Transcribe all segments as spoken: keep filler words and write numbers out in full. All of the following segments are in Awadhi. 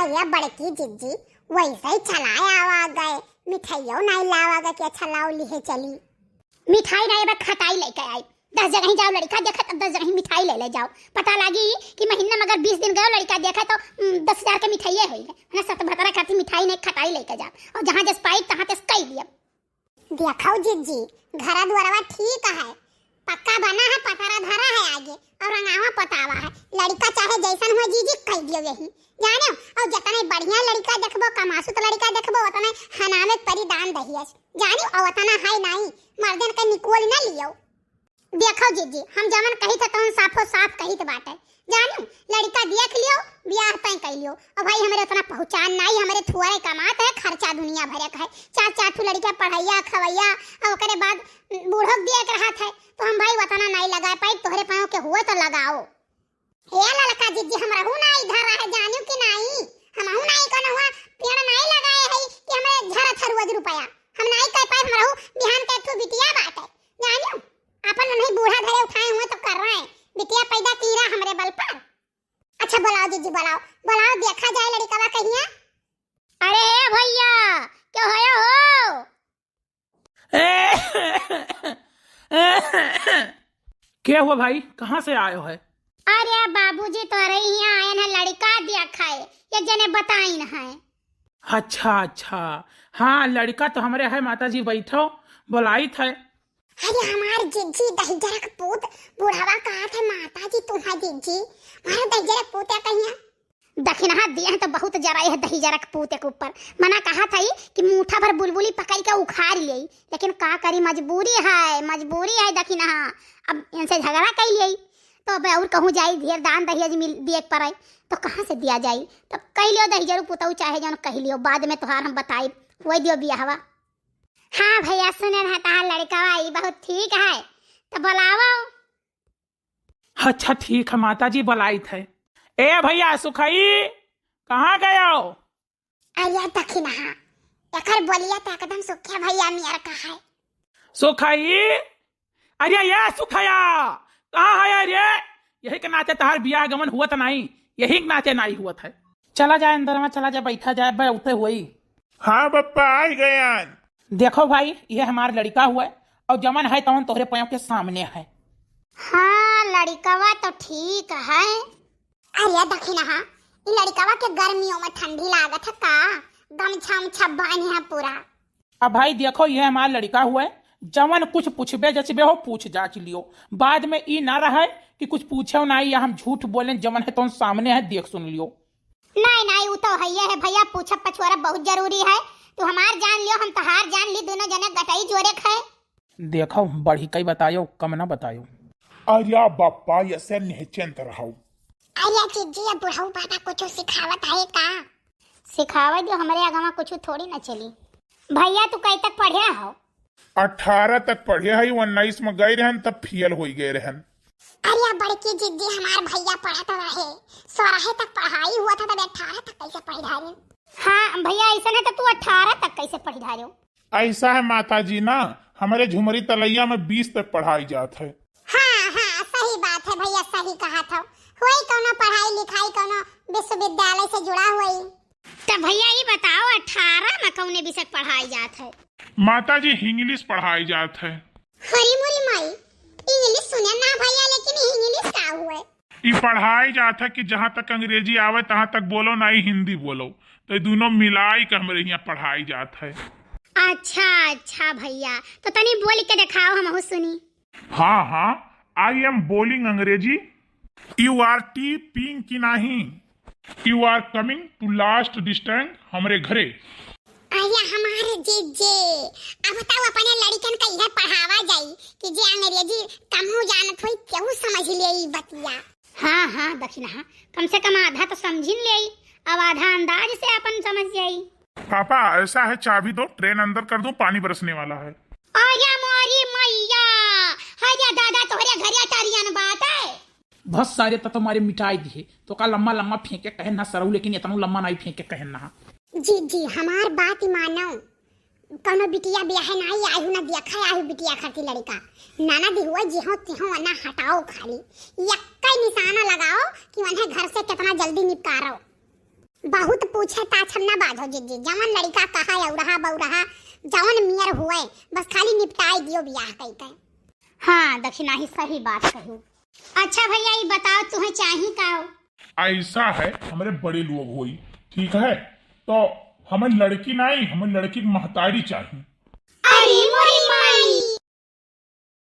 या बड़की जिज्जी, वैसे ही चलाए आवा गए, मिठाइयों नाई लावा गए कि अच्छा लाओ लिहे चली। मिठाई नाई, अब खटाई लेके आई। दस जगह ही जाओ लड़का देखे तो दस जगह ही मिठाई ले ले जाओ। पता लागी कि महीना में अगर बीस दिन गयो लड़का देखे तो, हम्म, दस हजार के मिठाइये होई है ना। सत भतरा खातिर मिठाई नाई, खटाई लेके जाओ। और जहाँ जस पाई तहाँ तस कई लिया। देखो जिज्जी, घरा दुआरवा ठीक है, पक्का बना है, पतरा धरा है आगे, और रंगावा पतावा है। लड़का चाहे जैसन हो जिज्जी, कह दियो यही, जाने। और जितने बढ़िया लड़का देखबो, कमासुत लड़का देखबो, उतने हनावे परी दान दहियस, जाने। और उतना है नाई, मर्दन के निकोल न लियो। देखो जिज्जी, हम जवन कहित है तवन साफो साफ कहित बाटे। जानू, लड़का देख लियो, बियाह तय कर लियो। और भाई, हमरे उतना पहुँचान नाई, हमरे थोड़े कमात है, खर्चा दुनिया भरे का है। चार चार ठो लड़का पढ़ैया, खवैया, और ओकरे बाद बूढ़ो के दिए के रहत है। तो हम भाई उतना नाई लगा पाई, तोहरे पाँव के हुए तो लगाओ। हे ललका जिज्जी, हमरहू नाई धरा है, जानू कि नाई? हमहू नाई कोनो हुआ पेड़ नाई लगाए है कि हमरे झरत है रोज रुपया। हम नाई कह पाए, हमरहू बिहान के एक ठो बिटिया बाटे, जानू? अपन नहीं बूढ़ा धरे उठाए हुए तो कर रहे हैं। बिटिया पैदा कीरा हमरे बल पर। अच्छा, बुलाओ जिज्जी, बुलाओ, बुलाओ, देखा जाए लड़कवा कहिया। अरे ए भैया, क्या होया हो? के हुआ भाई, कहाँ से आयो है? अरे बाबूजी, तोहरे हियाँ आयन है, लड़का देखा है, ये जने बताइन है। अच्छा अच्छा, हाँ, लड़का तो हमरे है माता जी, बैठो, बुलाइत है। अरे हमार जिज्जी, दहिजरक पूत, बुढ़वा कहत है माता जी तुम्हार जिज्जी, मारो दहिजरक पूत है कहिया। दखिनहा देह तो बहुत जरा है दहिजरक पूत के ऊपर। मना कहत है कि मूठा भर बुलबुली पकड़ के उखाड़ ले, लेकिन का करी, मजबूरी है, मजबूरी है दखिनहा। अब इनसे झगड़ा कर ले तो अब और कहूँ जाई, ढेर दान दहेज मिल दिए के पड़े तो कहाँ से दिया जाई? तब कह लियो दहिजरू पुतऊ, चाहे जौन कह लियो, बाद में तोहार हम बताई, वही दियो बियाहवा। हाँ भैया, सुने ना, तहार लड़कवा ई बहुत ठीक है, तो बुलावो। अच्छा ठीक है माता जी, बुलाइत है। ए भैया सुखई, कहाँ गयो? अरे दखिनहा, एकर बोलिया तो एकदम सुखिया भैया नियर का है। सुखई, अरे ये सुखया, कहाँ है रे? यही के नाते तहार बियाह गमन हुआ तो नहीं, यही के नाते नहीं हुआ था। चला जाए अंदर में, चला जाए, बैठा जाए, बे उठे हुई। हाँ बप्पा, आ गयान। देखो भाई, ये हमार लड़का हुआ है और जमन है तवन तोहरे पाँव के सामने है। हाँ, लड़कवा तो ठीक है। अरे दखिनहा, ई लड़कवा के गर्मियों में ठंडी लागत है का? गमछा उमछा बांधे है पूरा। अब भाई देखो, ये हमार लड़का हुआ है, जवन कुछ पूछबे जचबे हो, पूछ जाच लियो। बाद में ई ना रहे कि कुछ पूछो ना या हम झूठ बोलें, जवन है तवन सामने है, देख सुन लियो। नहीं नहीं, उ तो है, ये है भैया, पूछब पछोरब बहुत जरूरी है। तू हमार जान लियो, हम तहार जान ली, दोनों जने गटई जोरे खाए। देखो, बढ़ी कई बतायो, कम ना बतायो। अरे बप्पा, ऐसे निश्चिंत रहो। अरे जिज्जी, ये बुढ़ऊ बाबा कुछ सिखावत है का? सिखावे दियो, हमरे आगवा कुछ थोड़ी ना चली। भैया, तू कई तक पढ़े हो? अठारह तक पढ़े है, उन्नीस में गए रहन तब फेल हो गए रहन। अरे बड़की जिज्जी, हमार भैया पढ़त रहे, सोरह तक पढ़ाई हुआ था, तब अठारह तक कैसे पढ़ डारे? हाँ भैया, ऐसा नहीं तो तू अठारह तक कैसे पढ़ डारे? ऐसा है माता जी ना, हमारे झुमरी तलैया में बीस तक पढ़ाई जात है। हाँ हाँ, सही बात है भैया, सही कहा था। हुई कौनो पढ़ाई लिखाई कौनो विश्वविद्यालय से जुड़ा हुई? तो भैया ये बताओ, अठारह में कौने विषय पढ़ाई जात है? माता जी, इंग्लिश पढ़ाई जात है। हरी मुरी माई, इंग्लिश सुने ना भैया, लेकिन इंग्लिश का हुए? ई पढ़ाई जात है कि जहाँ तक अंग्रेजी आवे तहाँ तक बोलो, ना ही हिंदी बोलो। तो ये दोनों मिलाई के हमरे यहाँ पढ़ाई जात है। अच्छा अच्छा भैया, तो तनी बोल के दिखाओ, हमहू सुनी। हाँ हाँ, I am बोलिंग अंग्रेजी। You are टी पिंग की नाही। You are coming to last distance हमरे घरे। अरे हमारे जीजे, अब बताओ अपने लड़कन का यह पढ़ावा जाई कि जे अंग्रेजी कमहू जानत होई, केहू समझ ले ई बतिया। हाँ हाँ दखिनहा, कम से कम आधा तो समझिन ले, अब आधा अंदाज से अपन समझ जाई। पापा, ऐसा है, चाबी दो, ट्रेन अंदर कर दूं, पानी बरसने वाला है। आया मोरी मैया, है या दादा, तोहरे घरे टरियन बाटे। बस सारे, त तुम्हारे मिटाई दिए, तो का लम्मा लम्मा फेंके कहे ना सरऊ, लेकिन इतनो लम्मा नहीं फेंके कहे ना। जीजी, हमार बात मानो, कौनो बिटिया ब्याहे नाई आयु ना देखा आयु बिटिया खातिर लड़का। नाना दिहुआ जिहो तिहो ना हटाओ, खाली यक्का निशाना लगाओ कि उन्हें घर से कितना जल्दी निपकारो। बहुत पूछे ताछ ना बाजो जिज्जी, जवन लड़िका कहा अउरहा बउरहा, जवन मियर हुए, बस खाली निपटाई दियो बियाह कइके। हाँ दखिनाही, सही बात कही। अच्छा भइया, ई बताओ तुहें चाही का? अइसा है, हमरे बड़े लोग होई, ठीक है, तो हमें लड़की नाहीं, हमें लड़की की महतारी चाही। अरे मोरी माई।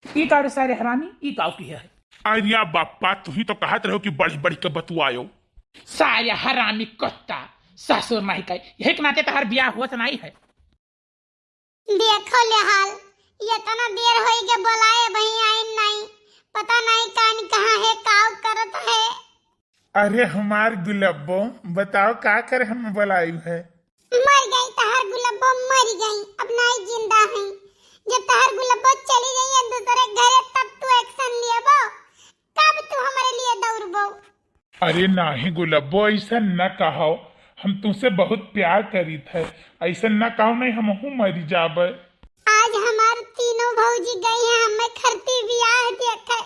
ई का रे सारे हरामी, ई काव किहे है? अरे या बापा, तुही तो कहत रहो कि बढ़ि बढ़ि के बतुआयो। सारे हरामी कुत्ता, ससुर नाहीं कहे, यही के नाते तहार बियाह होत नाहीं है। देखो ले हाल, एतना देर होई के बोलाए, अबहीं आइन नाहीं, पता नाहीं कान कहाँ है, काव करत है। अरे हमार गुलब्बो, बताओ का करे हम बोलायु है? मर गई तहार गुलब्बो, मर गई, अब नाहीं जिंदा है। जब तहार गुलब्बो चली गई है दूसरे घरे, तब तू action लियबो, तब तू हमरे लिए दौड़बो। अरे नाहीं गुलब्बो, अइसन न कहो, हम तुमसे बहुत प्यार करीत है, अइसन न कहो, नाहीं हमहू मरी जाबे। आज हमार तीनों भौजी गई हैं हमें खरती बियाह देखे।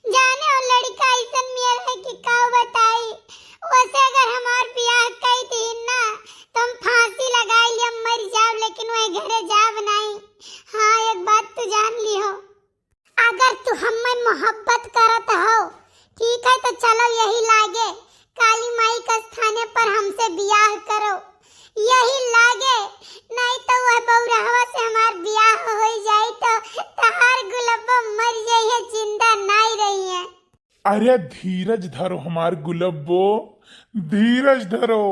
जाने वो लड़िका अइसन मियर है कि का बताई। वैसे अगर हमार बियाह कई दीन ना, तो हम फांसी लगाई लिया, मर जाब, लेकिन वही घरे जाब नाहीं। हाँ, एक बात तू जान लिहो, अगर तू हमें मोहब्बत करत हो, ठीक है, तो चलो यही लागे काली माई के स्थाने पर हमसे बियाह करो, यही लागे, नाहीं तो वह बउरहवा से हमार बियाह हो जाई तो तहार गुलब्बो मर जाई है, जिंदा नाहीं रही है। अरे धीरज धरो हमार गुलब्बो, धीरज धरो,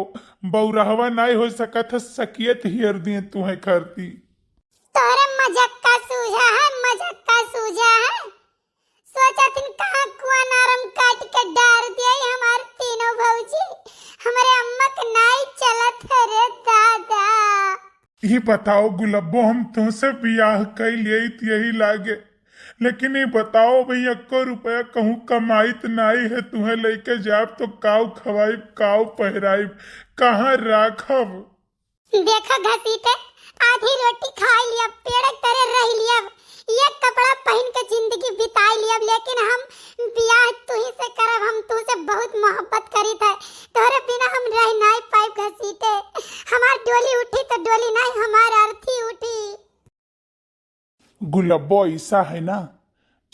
बउरहवा नाहीं हो सकत है, सकियत हियर दिए तुहें खरती। तोरे मजाक का सूझा है, मजाक का सूझा है। सोचत हन कहाँ कुआनारम काट के डार दिया हमार तीनों भौजी। हमरे अम्मा के नाई चलत है रे दादा। ई बताओ गुलब्बो, हम तुमसे बियाह कई लिए त यही लागे, लेकिन ई बताओ भाई, एको रुपया कहूँ कमाइत नाई है, तुहें लेके जाब तो काव खवाइब, काव पहिराइब, कहाँ राखब? देखा घसीटे, आधी रोटी खाई लियब, पेड़ के तरे रह लियब, ये कपड़ा पहिन के जिंदगी बिताई लियब, लेकिन हम बियाह तुही से करब। हम तुहसे बहुत मोहब्बत करीत है, तोहरे बिना हम रह नाई पाइब घसीटे। हमार डोली उठी तो डोली नाई, हमार अर्थी उठी। गुलब्बो अइसा है ना,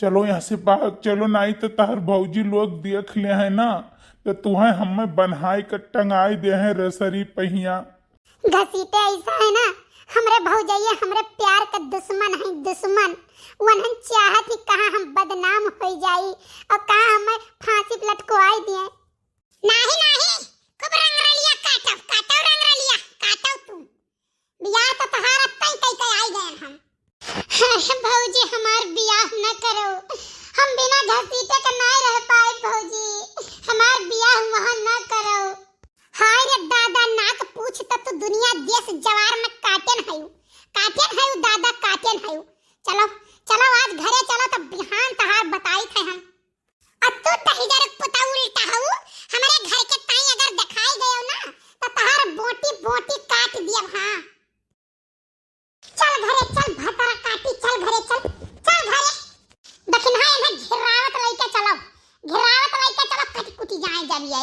चलो यहाँ से भाग चलो, नाई तो तहर भौजी लोग देख ले है ना, तो तुहें हमें बन्हाई के टंगाई दे हैं रसरी पहिया। घसीटे अइसा है ना, हमरे भौजैया हमरे प्यार के दुश्मन है, दुश्मन। वनहन चाहत ही कहाँ हम बदनाम हो जाई और कहाँ हमें फांसी पे लटकवाई दिए। नाही, नाही, खूब रंगरलिया काटब, काटो रंगरलिया, काटो तू। बियाह तो तहार अत्तई कई के आई गए हम। भौजी हमार बियाह न करो, हम बिना घसीटे के ना रह पाए भौजी, हमार बियाह वहाँ न करो। हाय रे दादा, नाक पूछ त तू दुनिया देश जवार में काटेन हयू, काटेन हयू दादा, काटेन हयू। चलो, चलो आज घरे चलो, तब बिहान तहार बताई थे हम। अब तू दहिजर पुता उल्टा हऊ, हमरे घर के ताई अगर देखाई गयो ना, तो तहार बोटी बोटी काट दियब, हाँ। चल घरे चल, भतरा काटी, चल घरे चल, चल घरे। दखिनहा एन्हे घेरावत लइके चलो, घेरावत लइके चलो, कट कुटी जाए जब ये।